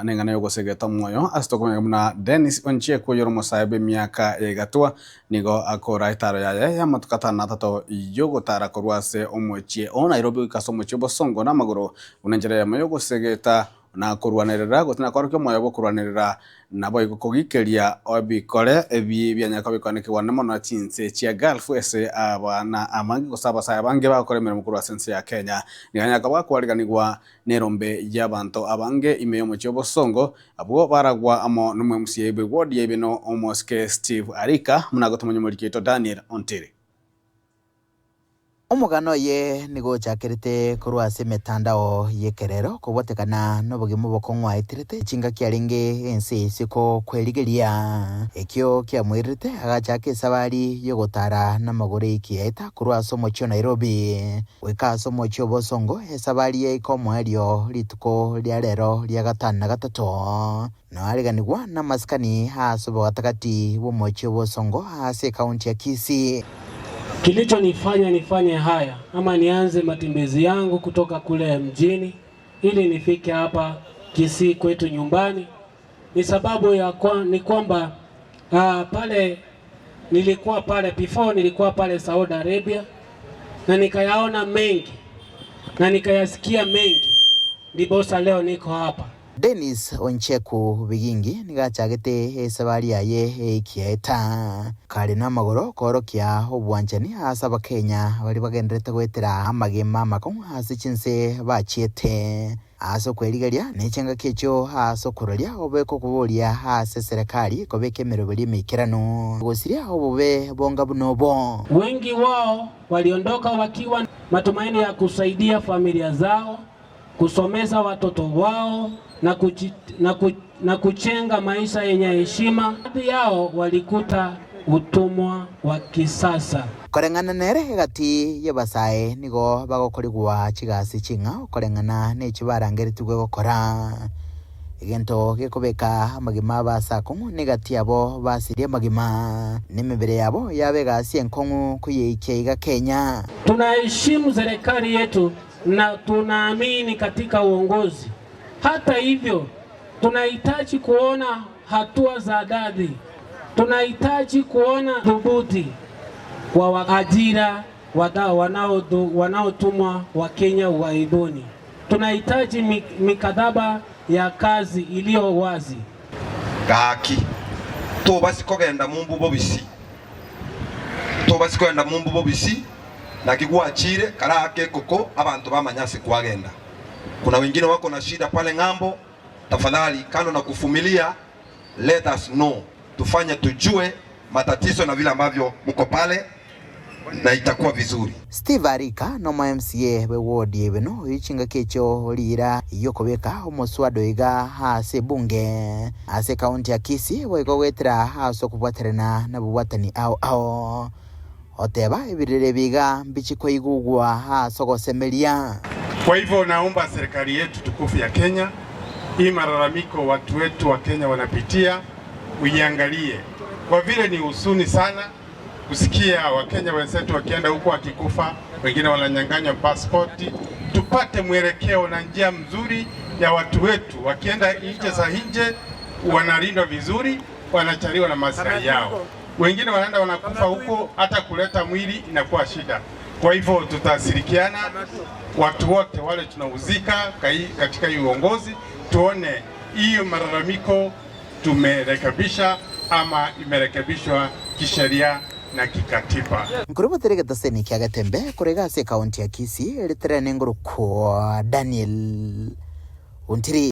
Neng'ana y'ogosegeta omoyo ase tokomanya buna Dennis Onchiek oyore omosae bw'emiaka ya igatwa nigo akora etaro yaye y'amatuko atano na atato y'ogotara korwa ase omochie o Nairobi goika ase omochie o Bosongo namagoro buna enchera eyemo y'ogosegeta na korwanerera gose na korokia omoyo bw'okorwanerera naboigo kogikeria ebikore ebi bianyare koba bikoanekigwa mono chinse chia Gulf ase abana abange gose abasae abange bagokora emeremo korwa ase ense ya Kenya. Nigo anyare koba gakwariganigwa Nerombe y'abanto abange ime y'omochie obosongo, abwo baragwa amo n'omwemusia bw'ewodi ya Ibeno omosike Steve Arika, buna agotomanya omoriki oito Daniel Ontiri. Omogano oye nigo ochakerete korwa ase emetandao y'ekerero kobwatekana nobogima obokong'u aeterete chingaki arenge ense y'isiko kwerigeria. Ekio kiamoirerete agachaka esabari y'ogotara namagoro ekiaeta korwa ase omochie o Nairobi. Goika ase omochie obosongo, esabari yaika omoerio rituko ria rero ria gatano na gatato, noariganigwa namasikani ase obogatagati bw'omochie obosongo ase ekaunti ya Kisii. Kilichonifanya nifanye haya ama nianze matembezi yangu kutoka kule mjini ili nifike hapa Kisii kwetu nyumbani ni sababu ya kwa, ni kwamba uh, pale nilikuwa pale before nilikuwa pale Saudi Arabia na nikayaona mengi na nikayasikia mengi, ndiposa leo niko hapa. Dennis Oncheku Bigingi nigo achagete esabari yaye ekiaeta kare namagoro koorokia obwanchani ase Abakenya baria bagendererete goetera amagima amakong'u ase chinse bachiete. Ase okwerigeria, ne chingaki echio ase okororia obeke okoboria ase eserekari kobeka emeroberi emeikeranu gosiria obobe bonga buna obo. Wengi wao waliondoka wakiwa matumaini ya kusaidia familia zao, kusomesha watoto wao na, kuchi, na, ku, na kujenga maisha yenye heshima. Baadhi yao walikuta utumwa wa kisasa. Koreng'ana nere egati y'abasae nigo bagokorigwa chigasi ching'ao koreng'ana nechi barangeretigwe gokora. Egento gekobeka amagima abo ase akong'u negati yabo basirie amagima, na emebere yabo yaba egasi enkong'u koyeikia iga Kenya. Tunaheshimu serikali yetu na tunaamini katika uongozi. Hata hivyo, tunahitaji kuona hatua za dhati. Tunahitaji kuona thubuti kwa ajira wanaotumwa Wakenya ughaibuni. Tunahitaji mikataba ya kazi iliyo wazi. Gaki, tobasi kogenda mumbu bobisi, tobasi kogenda mumbu bobisi, naki gwachire karaake ekoko abanto bamanye ase kwagenda. Kuna wengine wako na shida pale ng'ambo, tafadhali kando na kuvumilia, let us know, tufanye tujue matatizo na vile ambavyo mko pale na itakuwa vizuri. Steve Arika nomo MCA bwe ward ya Ibeno oyio chingaki echio riira ri'okobeka omoswada oiga ase ebunge ase ekaunti ya Kisii boigo goetera ase okobwaterana nabobwatani ao ao. Oteba ebirero ebi iga mbichi koigugwa ase ogosemeria. Kwa hivyo naomba serikali yetu tukufu ya Kenya, hii malalamiko watu wetu wa Kenya wanapitia uiangalie, kwa vile ni huzuni sana kusikia Wakenya wenzetu wakienda huko wakikufa, wengine wananyang'anywa pasipoti. Tupate mwelekeo na njia mzuri ya watu wetu wakienda nje za nje wanalindwa vizuri, wanachaliwa na maslahi yao. Wengine wanaenda wanakufa huko, hata kuleta mwili inakuwa shida. Kwa hivyo tutashirikiana watu wote wale tunahusika katika hii uongozi, tuone hiyo malalamiko tumerekebisha ama imerekebishwa kisheria na kikatiba. Nkorobotera egetaseni kia Getembe korega ase ekaunti ya Kisii, eritere nengoro kwa Daniel Ontiri.